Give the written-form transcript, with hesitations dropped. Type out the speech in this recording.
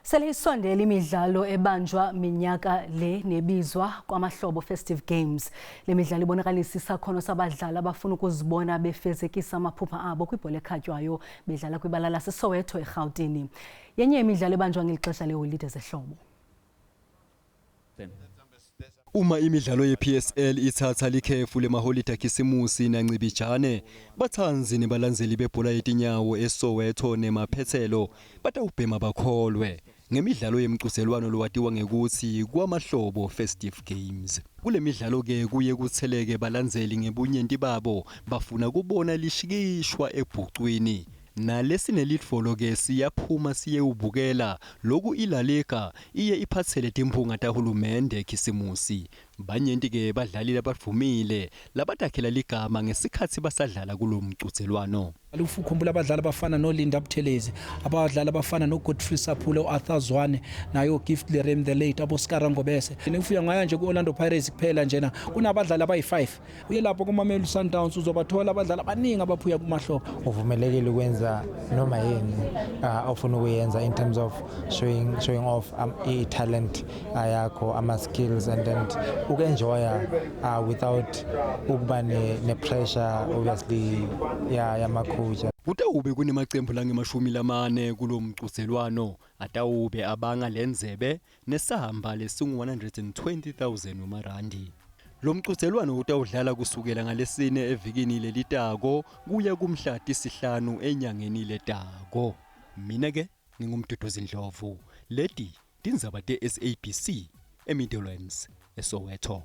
Sele isondele imidlalo ebanjwa minyaka le nebizwa kwamahlobo Festive Games. Le midlalo ibonakalisa isakhono sabadlali abafuna ukuzibona befezekisa amaphupha abo kwibhola ekhatywayo bedlala kwibala laseSoweto eRhawutini. Yenye imidlalo ebanjwa ngeli xesha leeholide zehlobo. Uma imidlalo ye-PSL ithatha likhefu lemaholide akhisimusi nancibijane, batsandzi nebalandzeli bebhola yetinyawo eSoweto nemaphetselo batawubhema bakholwe ngemidlalo yemcudzelwano lowatiwa ngekutsi Kwamahlobo Festive Games. Kule midlalo-ke kuye kutseleke balandzeli ngebunyenti babo bafuna kubona lishikishwa ebhucwini. Nalesinelidvolo-ke siyaphuma siyewubukela loku i-La Liga iye iphatsele timphunga tahulumende Khisimusi. Banyenti-ke badlali labadvumile labatakhela ligama ngesikhatsi basadlala kulo mcudzelwano. Ukhumbula abadlali abafana noLinda Buthelezi, abadlali abafana noGodfrey Sapula, u-Arthur Zwane, naye uGift Lerem the late, aboScara Ngobese. Ufika ngaya nje ku-Orlando Pirates kuphela njena kunabadlali abayi-5. Uye lapho kuMamelodi Sundowns uzobathola abadlali abaningi abaphuya kumahlobo. Uvumelekile ukwenza noma yini ofuna ukuyenza in terms of showing off i-talent yakho, ama-skills and then uku-enjoya without ukuba ne-pressure obviously yama-coach. Kutawube kunemacembu langemashumi lamane kulo mcudzelwano atawube abanga lendzebe nesamba lesingu-120 000 wemarandi. Lo mcudzelwano utawudlala kusukela ngalesine evikini lelitako kuya kumhla tisihlanu enyangeni letako. Mina ke nginguMduduzi Ndlovu. Leti tindzaba te-SABC eMidlands eSoweto.